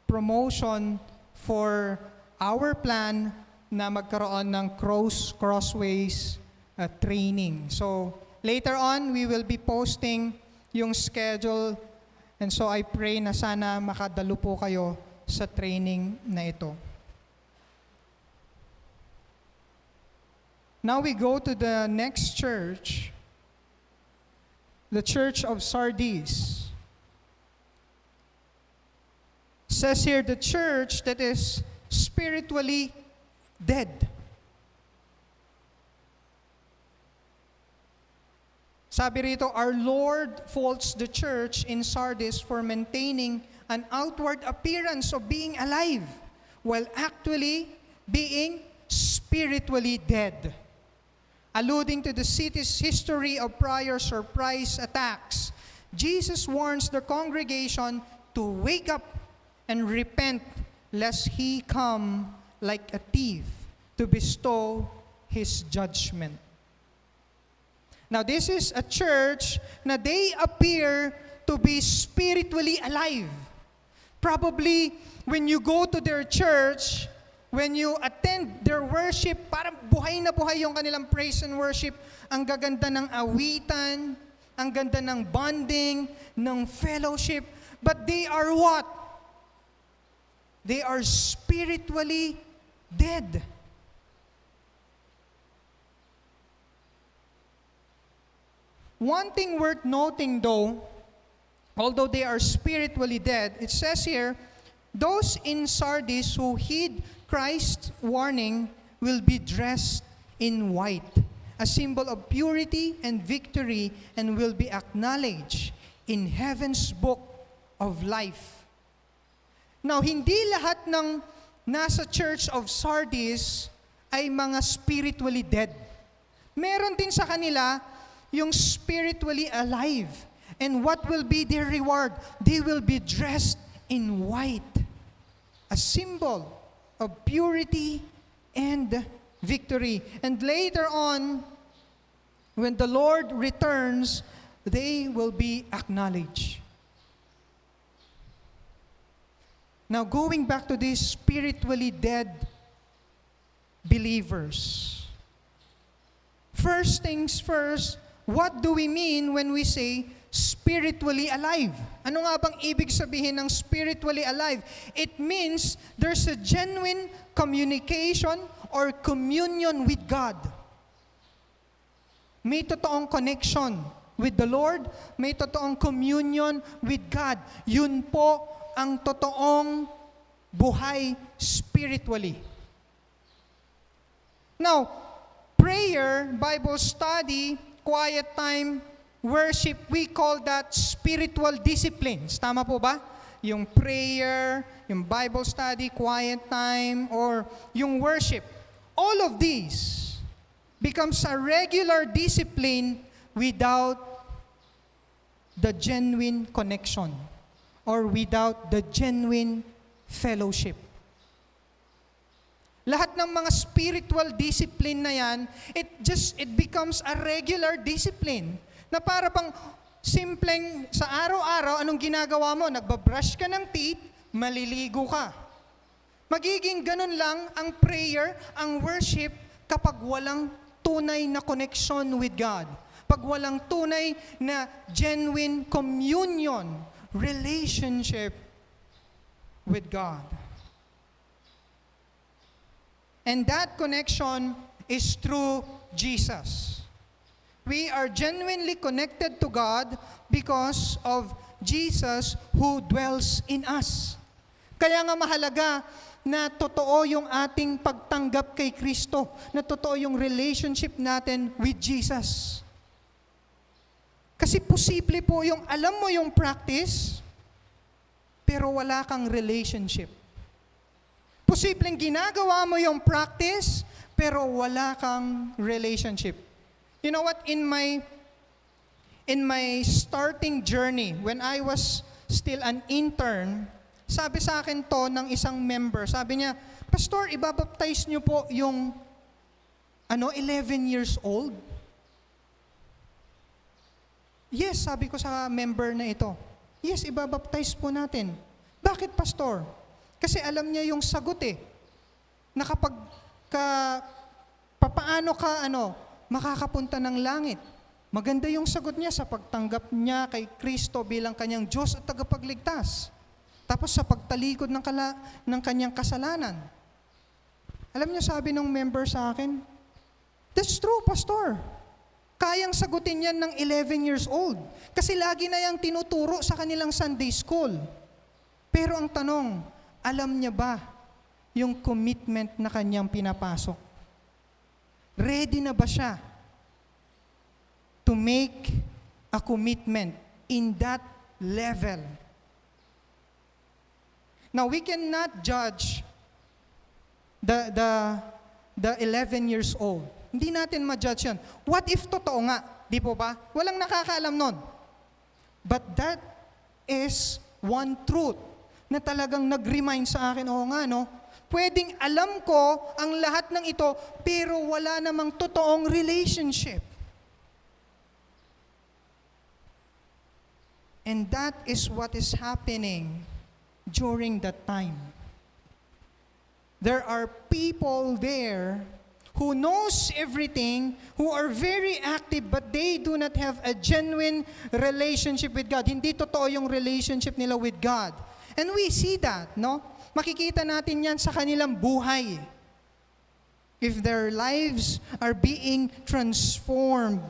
A: promotion for our plan na magkaroon ng Crossways training. So, later on, we will be posting yung schedule, and so I pray na sana makadalo po kayo sa training na ito. Now we go to the next church, the Church of Sardis. Says here, the church that is spiritually dead. Sabi rito, our Lord faults the church in Sardis for maintaining an outward appearance of being alive, while actually being spiritually dead. Alluding to the city's history of prior surprise attacks, Jesus warns the congregation to wake up and repent lest he come like a thief to bestow his judgment. Now, this is a church na they appear to be spiritually alive. Probably, when you go to their church, when you attend their worship, parang buhay na buhay yung kanilang praise and worship. Ang gaganda ng awitan, ang ganda ng bonding, ng fellowship. But they are what? They are spiritually dead. One thing worth noting though, although they are spiritually dead, it says here, those in Sardis who heed Christ's warning will be dressed in white, a symbol of purity and victory, and will be acknowledged in heaven's book of life. Now, hindi lahat ng nasa Church of Sardis ay mga spiritually dead. Meron din sa kanila yung spiritually alive. And what will be their reward? They will be dressed in white, a symbol of purity and victory. And later on, when the Lord returns, they will be acknowledged. Now, going back to these spiritually dead believers. First things first, what do we mean when we say spiritually alive? Ano nga bang ibig sabihin ng spiritually alive? It means there's a genuine communication or communion with God. May totoong connection with the Lord, may totoong communion with God. Yun po ang totoong buhay spiritually. Now, prayer, Bible study, quiet time, worship, we call that spiritual disciplines. Tama po ba? Yung prayer, yung Bible study, quiet time, or yung worship. All of these becomes a regular discipline without the genuine connection or without the genuine fellowship. Lahat ng mga spiritual discipline na yan, it becomes a regular discipline. Na para pang simpleng sa araw-araw, anong ginagawa mo? Nagbabrush ka ng teeth, maliligo ka. Magiging ganun lang ang prayer, ang worship, kapag walang tunay na connection with God. Pag walang tunay na genuine communion, relationship with God. And that connection is through Jesus. We are genuinely connected to God because of Jesus who dwells in us. Kaya nga mahalaga na totoo yung ating pagtanggap kay Kristo, na totoo yung relationship natin with Jesus. Kasi posible po yung alam mo yung practice, pero wala kang relationship. Posibleng ginagawa mo yung practice, pero wala kang relationship. You know what? In my starting journey, when I was still an intern, sabi sa akin to ng isang member, sabi niya, Pastor, ibabaptize niyo po yung 11 years old? Yes, sabi ko sa member na ito. Yes, ibabaptize po natin. Bakit, Pastor? Kasi alam niya yung sagot na kapag papaano ka makakapunta ng langit. Maganda yung sagot niya sa pagtanggap niya kay Kristo bilang kanyang Diyos at tagapagligtas. Tapos sa pagtalikod ng kanyang kasalanan. Alam niyo, sabi ng member sa akin, that's true, Pastor. Kayang sagutin yan ng 11 years old. Kasi lagi na yang tinuturo sa kanilang Sunday school. Pero ang tanong, alam niya ba yung commitment na kanyang pinapasok? Ready na ba siya to make a commitment in that level? Now, we cannot judge the 11 years old. Hindi natin ma-judge yun. What if totoo nga? Di po ba? Walang nakakaalam nun. But that is one truth. na talagang nag-remind sa akin, oo nga, no? Pwedeng alam ko ang lahat ng ito, pero wala namang totoong relationship. And that is what is happening during that time. There are people there who knows everything, who are very active, but they do not have a genuine relationship with God. Hindi totoo yung relationship nila with God. And we see that, no? Makikita natin yan sa kanilang buhay. If their lives are being transformed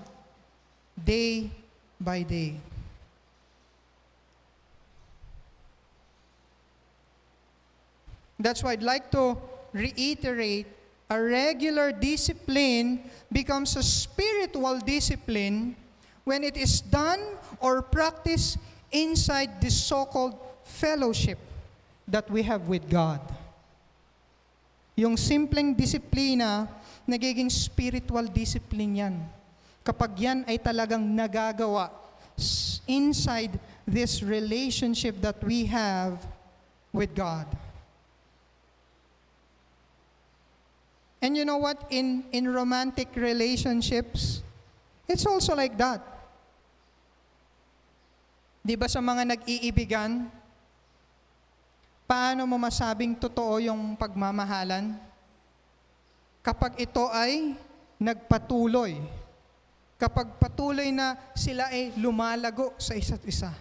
A: day by day. That's why I'd like to reiterate, a regular discipline becomes a spiritual discipline when it is done or practiced inside this so-called fellowship that we have with God. Yung simpleng disiplina, nagiging spiritual discipline yan. Kapag yan ay talagang nagagawa inside this relationship that we have with God. And you know what? In romantic relationships, it's also like that. Di ba sa mga nag-iibigan, paano mo masabing totoo yung pagmamahalan? Kapag ito ay nagpatuloy. Kapag patuloy na sila ay lumalago sa isa't isa.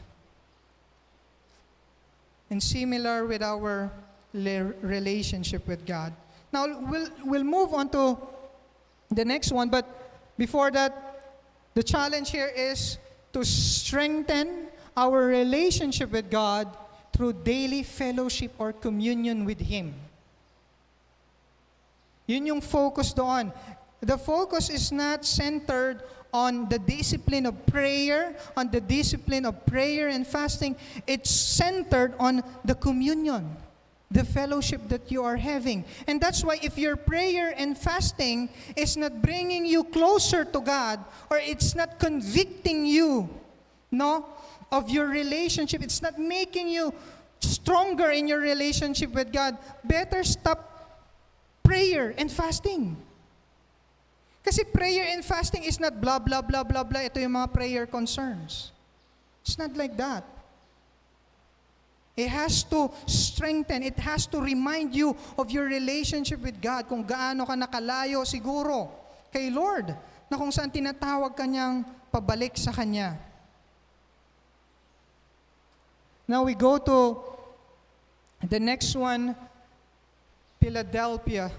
A: And similar with our relationship with God. Now, we'll move on to the next one, but before that, the challenge here is to strengthen our relationship with God through daily fellowship or communion with Him. Yun yung focus doon. The focus is not centered on the discipline of prayer, on the discipline of prayer and fasting. It's centered on the communion, the fellowship that you are having. And that's why if your prayer and fasting is not bringing you closer to God, or it's not convicting you, no, of your relationship, it's not making you stronger in your relationship with God, better stop prayer and fasting. Kasi prayer and fasting is not blah, blah, blah, blah, blah. Ito yung mga prayer concerns. It's not like that. It has to strengthen, it has to remind you of your relationship with God, kung gaano ka nakalayo siguro kay Lord, na kung saan tinatawag ka niyang pabalik sa Kanya. Now we go to the next one, Philadelphia.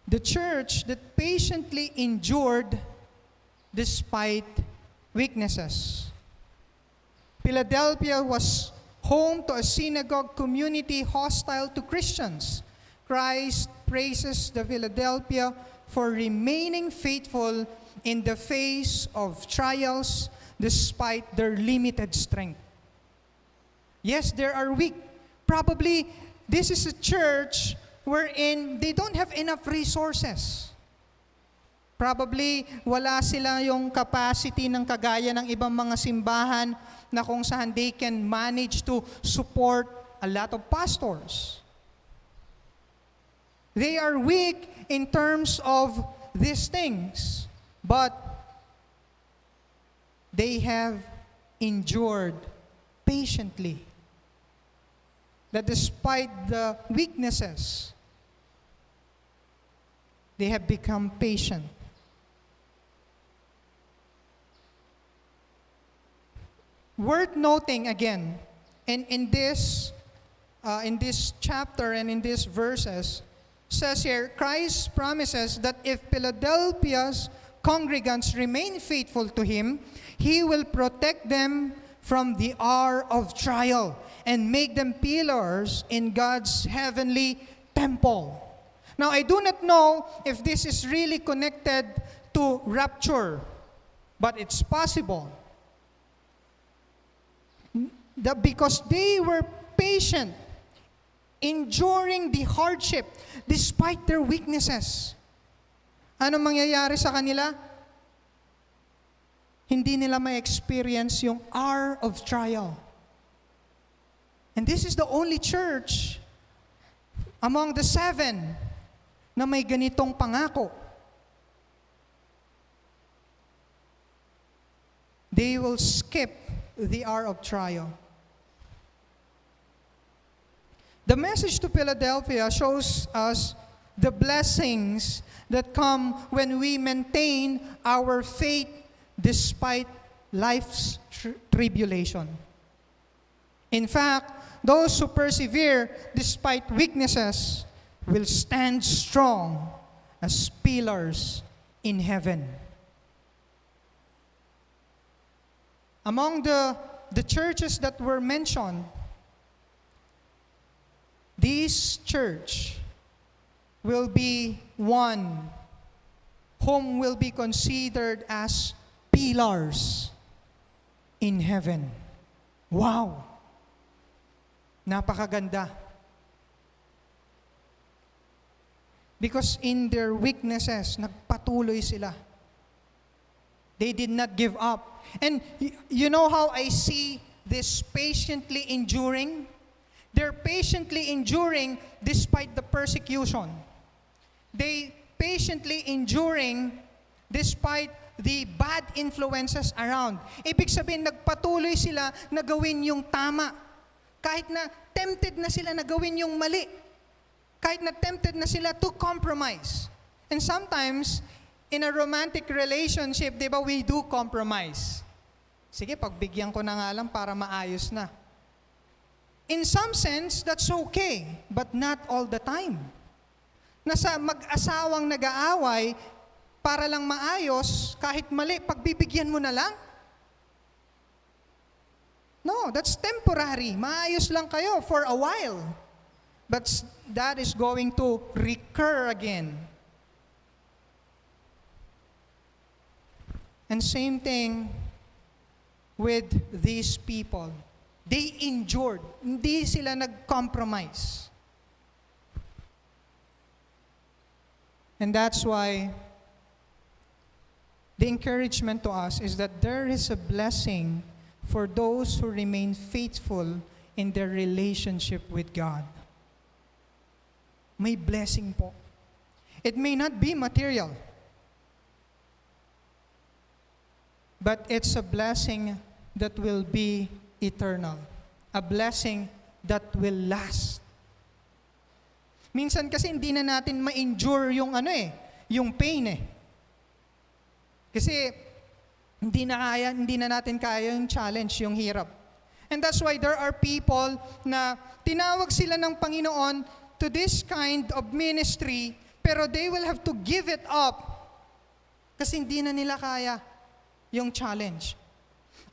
A: The church that patiently endured despite weaknesses. Philadelphia was home to a synagogue community hostile to Christians. Christ praises the Philadelphia for remaining faithful in the face of trials despite their limited strength. Yes, they are weak. Probably this is a church wherein they don't have enough resources. Probably wala sila yung capacity ng kagaya ng ibang mga simbahan na kung saan they can manage to support a lot of pastors. They are weak in terms of these things, but they have endured patiently. That despite the weaknesses, they have become patient. Worth noting again, in this chapter and in these verses, says here, Christ promises that if Philadelphia's congregants remain faithful to Him, He will protect them from the hour of trial and make them pillars in God's heavenly temple. Now, I do not know if this is really connected to rapture, but it's possible. Because they were patient, enduring the hardship despite their weaknesses. Ano mangyayari sa kanila? Hindi nila ma-experience yung hour of trial. And this is the only church among the 7 na may ganitong pangako. They will skip the hour of trial. The message to Philadelphia shows us the blessings that come when we maintain our faith despite life's tribulation. In fact, those who persevere despite weaknesses will stand strong as pillars in heaven. Among the churches that were mentioned, this church will be one whom will be considered as pillars in heaven. Wow! Napakaganda. Because in their weaknesses, nagpatuloy sila. They did not give up. And you know how I see this patiently enduring? They're patiently enduring despite the persecution. They patiently enduring despite the bad influences around. Ibig sabihin, nagpatuloy sila na gawin yung tama. Kahit na tempted na sila na gawin yung mali. Kahit na tempted na sila to compromise. And sometimes, in a romantic relationship, di ba, we do compromise. Sige, pagbigyan ko na nga lang para maayos na. In some sense, that's okay, but not all the time. Nasa mag-asawang nag-aaway, para lang maayos, kahit mali, pagbibigyan mo na lang? No, that's temporary. Maayos lang kayo for a while. But that is going to recur again. And same thing with these people. They endured. Hindi sila nag-compromise. And that's why the encouragement to us is that there is a blessing for those who remain faithful in their relationship with God. May blessing po. It may not be material, but it's a blessing that will be eternal. A blessing that will last. Minsan kasi hindi na natin ma-endure yung yung pain . Kasi hindi na natin kaya yung challenge, yung hirap. And that's why there are people na tinawag sila ng Panginoon to this kind of ministry, pero they will have to give it up kasi hindi na nila kaya yung challenge.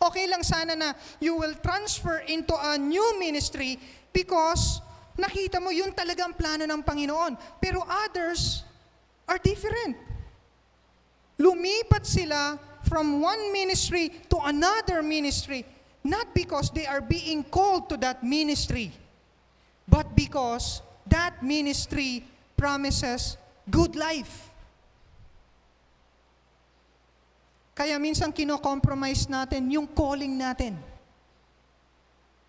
A: Okay lang sana na you will transfer into a new ministry because nakita mo yun talagang plano ng Panginoon. Pero others are different. Lumipat sila from one ministry to another ministry, not because they are being called to that ministry, but because that ministry promises good life. Kaya minsan kino-compromise natin yung calling natin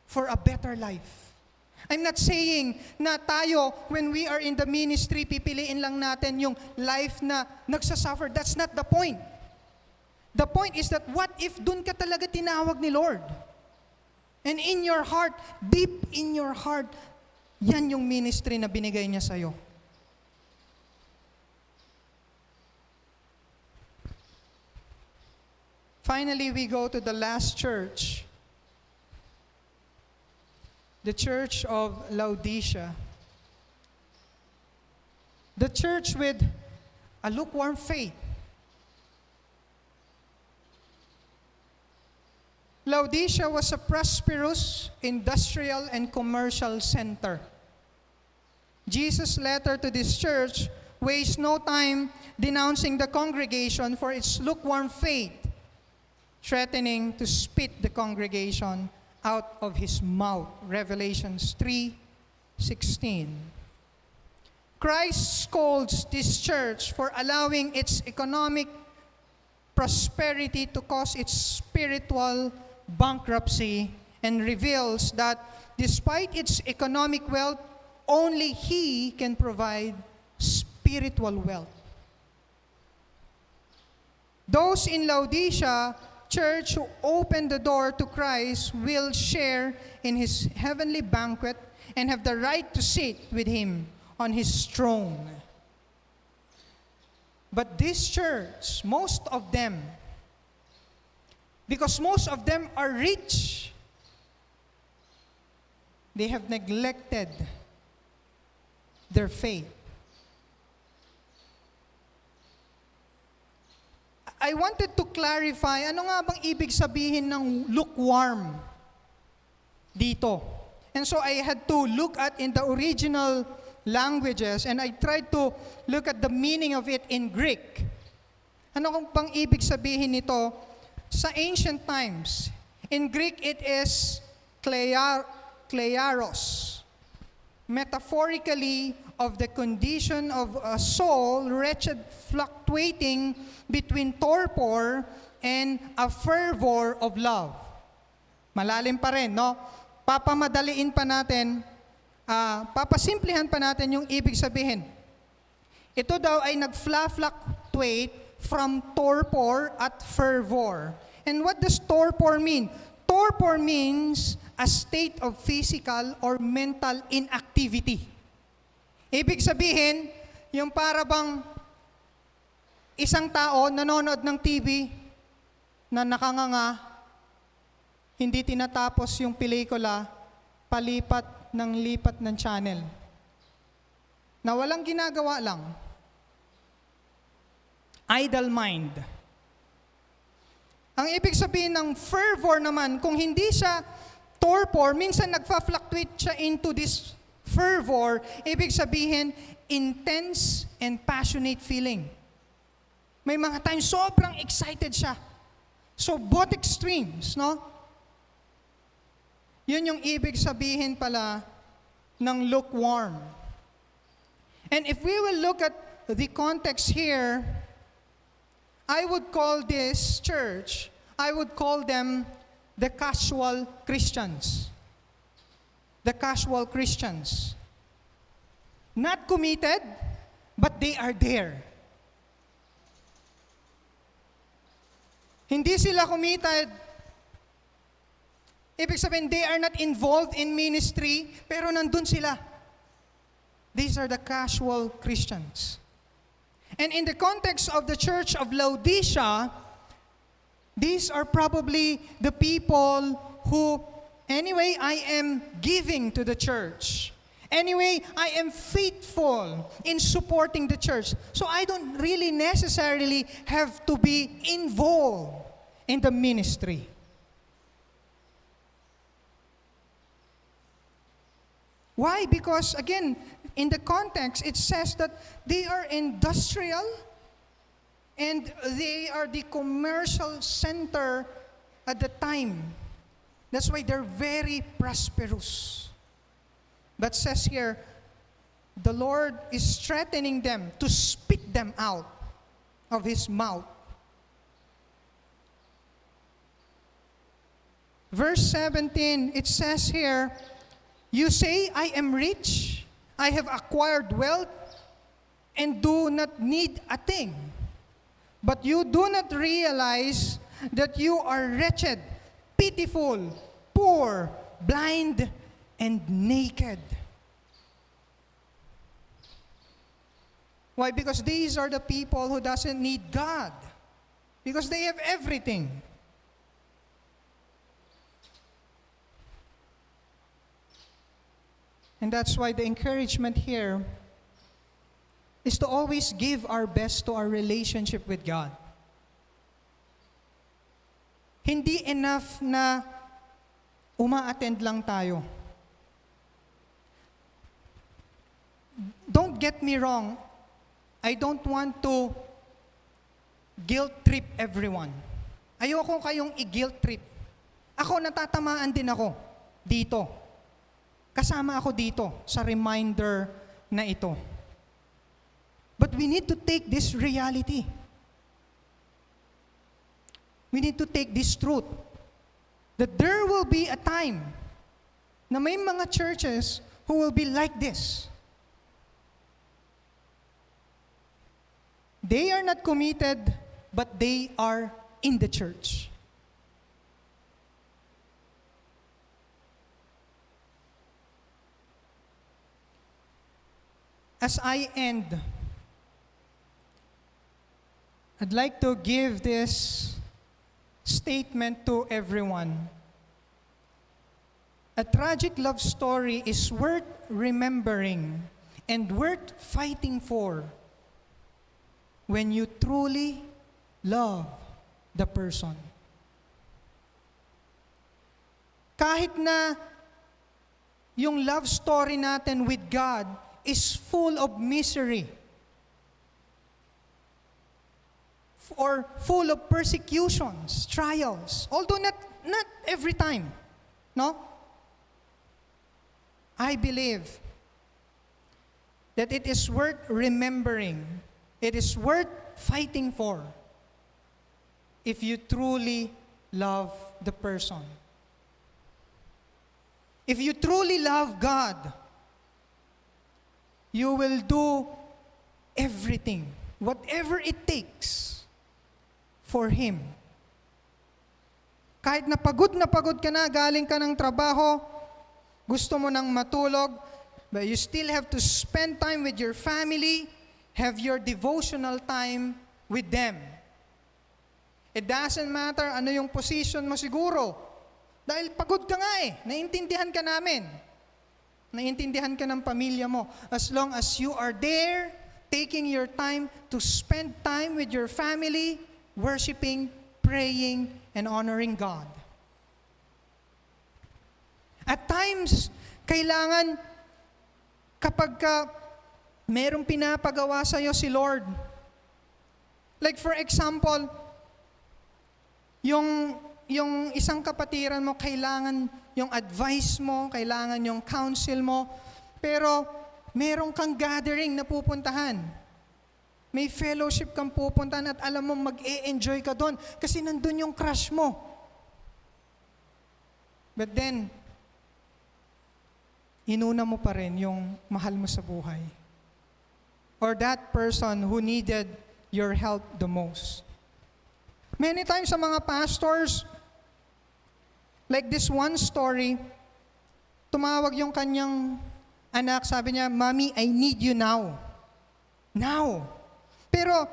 A: for a better life. I'm not saying na tayo, when we are in the ministry, pipiliin lang natin yung life na nagsasuffer. That's not the point. The point is that what if dun ka talaga tinawag ni Lord? And in your heart, deep in your heart, yan yung ministry na binigay niya sa'yo. Finally, we go to the last church, the Church of Laodicea. The church with a lukewarm faith. Laodicea was a prosperous industrial and commercial center. Jesus' letter to this church wastes no time denouncing the congregation for its lukewarm faith, threatening to spit the congregation out of his mouth. Revelations 3:16. Christ scolds this church for allowing its economic prosperity to cause its spiritual bankruptcy and reveals that despite its economic wealth, only He can provide spiritual wealth. Those in Laodicea church who open the door to Christ will share in His heavenly banquet and have the right to sit with Him on His throne. But this church, most of them, because most of them are rich, they have neglected their faith. I wanted to clarify, ano nga bang ibig sabihin ng lukewarm dito? And so I had to look at in the original languages and I tried to look at the meaning of it in Greek. Ano kung bang ibig sabihin nito? Sa ancient times, in Greek it is klearos, metaphorically of the condition of a soul wretched, fluctuating between torpor and a fervor of love. Malalim pa rin, no? Papamadaliin pa natin, papasimplihan pa natin yung ibig sabihin. Ito daw ay nag-fluctuate from torpor at fervor. And what does torpor mean? Torpor means a state of physical or mental inactivity. Ibig sabihin, yung para bang isang tao nanonood ng TV na nakanganga, hindi tinatapos yung pelikula, palipat ng channel. Na walang ginagawa lang. Idle mind. Ang ibig sabihin ng fervor naman, kung hindi siya torpor, minsan nagfa-fluctuate siya into this fervor, ibig sabihin, intense and passionate feeling. May mga times sobrang excited siya. So both extremes, no? Yun yung ibig sabihin pala ng lukewarm. And if we will look at the context here, I would call this church, I would call them the casual Christians. The casual Christians. Not committed, but they are there. Hindi sila committed. Ibig sabihin, they are not involved in ministry, pero nandun sila. These are the casual Christians. And in the context of the Church of Laodicea, these are probably the people who, anyway, I am giving to the church. Anyway, I am faithful in supporting the church. So I don't really necessarily have to be involved in the ministry. Why? Because, again, in the context, it says that they are industrial and they are the commercial center at the time. That's why they're very prosperous. But says here, the Lord is threatening them to spit them out of His mouth. Verse 17, it says here, you say, I am rich, I have acquired wealth, and do not need a thing. But you do not realize that you are wretched, pitiful, poor, blind, and naked. Why? Because these are the people who doesn't need God. Because they have everything. And that's why the encouragement here is to always give our best to our relationship with God. Hindi enough na uma-attend lang tayo. Don't get me wrong. I don't want to guilt trip everyone. Ayoko kayong i-guilt trip. Ako, natatamaan din ako dito. Kasama ako dito sa reminder na ito. But we need to take this reality. We need to take this truth that there will be a time na may mga churches who will be like this. They are not committed, but they are in the church. As I end, I'd like to give this statement to everyone. A tragic love story is worth remembering and worth fighting for when you truly love the person. Kahit na yung love story natin with God is full of misery or full of persecutions, trials, although not every time, no? I believe that it is worth remembering, it is worth fighting for if you truly love the person. If you truly love God, you will do everything, whatever it takes for Him. Kahit na pagod ka na, galing ka ng trabaho, gusto mo nang matulog, but you still have to spend time with your family, have your devotional time with them. It doesn't matter ano yung position mo siguro. Dahil pagod ka nga naiintindihan ka namin. Naiintindihan ka ng pamilya mo. As long as you are there, taking your time to spend time with your family, worshiping, praying, and honoring God. At times, kailangan kapag merong pinapagawa sa'yo si Lord. Like for example, yung isang kapatiran mo, kailangan yung advice mo, kailangan yung counsel mo, pero meron kang gathering na pupuntahan. May fellowship kang pupuntahan at alam mo mag-e-enjoy ka doon kasi nandun yung crush mo. But then, inuna mo pa rin yung mahal mo sa buhay. Or that person who needed your help the most. Many times sa mga pastors, like this one story, tumawag yung kanyang anak, sabi niya, "Mommy, I need you now." Now. Pero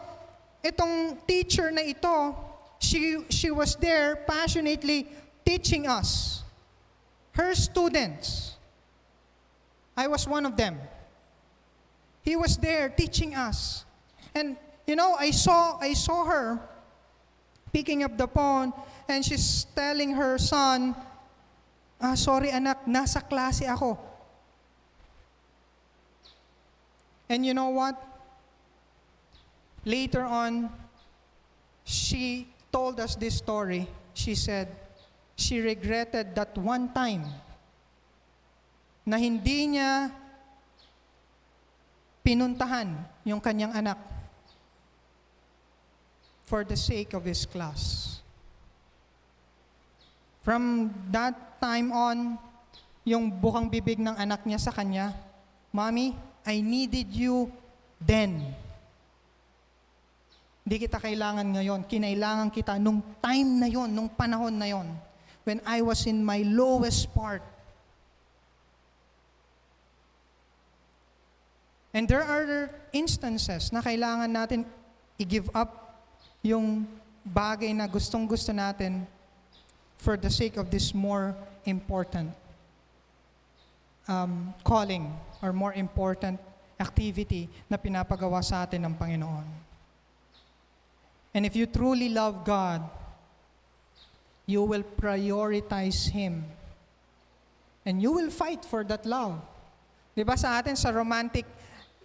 A: itong teacher na ito, she was there passionately teaching us, her students. I was one of them. He was there teaching us. And I saw her picking up the phone and she's telling her son, "Sorry anak, nasa klase ako." And you know what? Later on, she told us this story. She said, she regretted that one time na hindi niya pinuntahan yung kanyang anak for the sake of his class. From that time on, yung bukang bibig ng anak niya sa kanya, "Mommy, I needed you then. Hindi kita kailangan ngayon. Kinailangan kita nung time na yon, nung panahon na yon, when I was in my lowest part." And there are instances na kailangan natin i-give up yung bagay na gustong-gusto natin for the sake of this more important calling or more important activity na pinapagawa sa atin ng Panginoon. And if you truly love God, you will prioritize Him. And you will fight for that love. Diba sa atin, sa romantic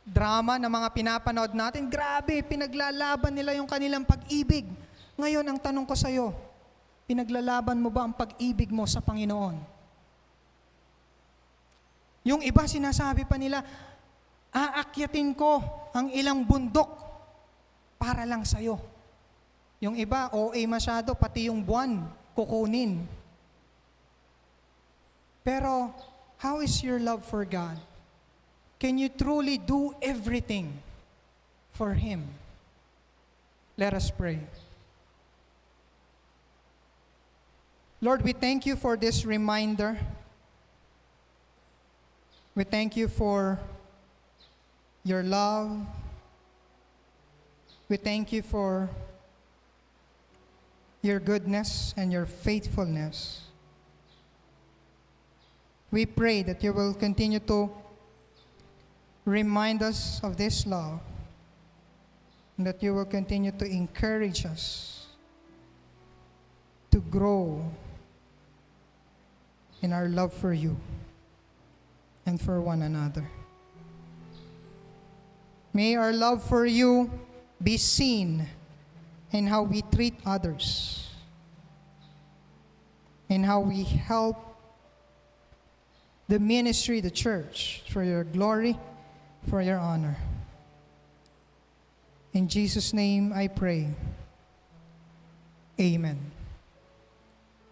A: drama na mga pinapanood natin, grabe, pinaglalaban nila yung kanilang pag-ibig. Ngayon, ang tanong ko sa'yo, pinaglalaban mo ba ang pag-ibig mo sa Panginoon? Yung iba sinasabi pa nila, aakyatin ko ang ilang bundok para lang sa'yo. Yung iba, OA masyado, pati yung buwan, kukunin. Pero, how is your love for God? Can you truly do everything for Him? Let us pray. Lord, we thank you for this reminder. We thank you for your love. We thank you for your goodness and your faithfulness. We pray that you will continue to remind us of this love, and that you will continue to encourage us to grow in our love for you and for one another. May our love for you be seen in how we treat others, in how we help the ministry, the church, for your glory, for your honor. In Jesus' name I pray. Amen.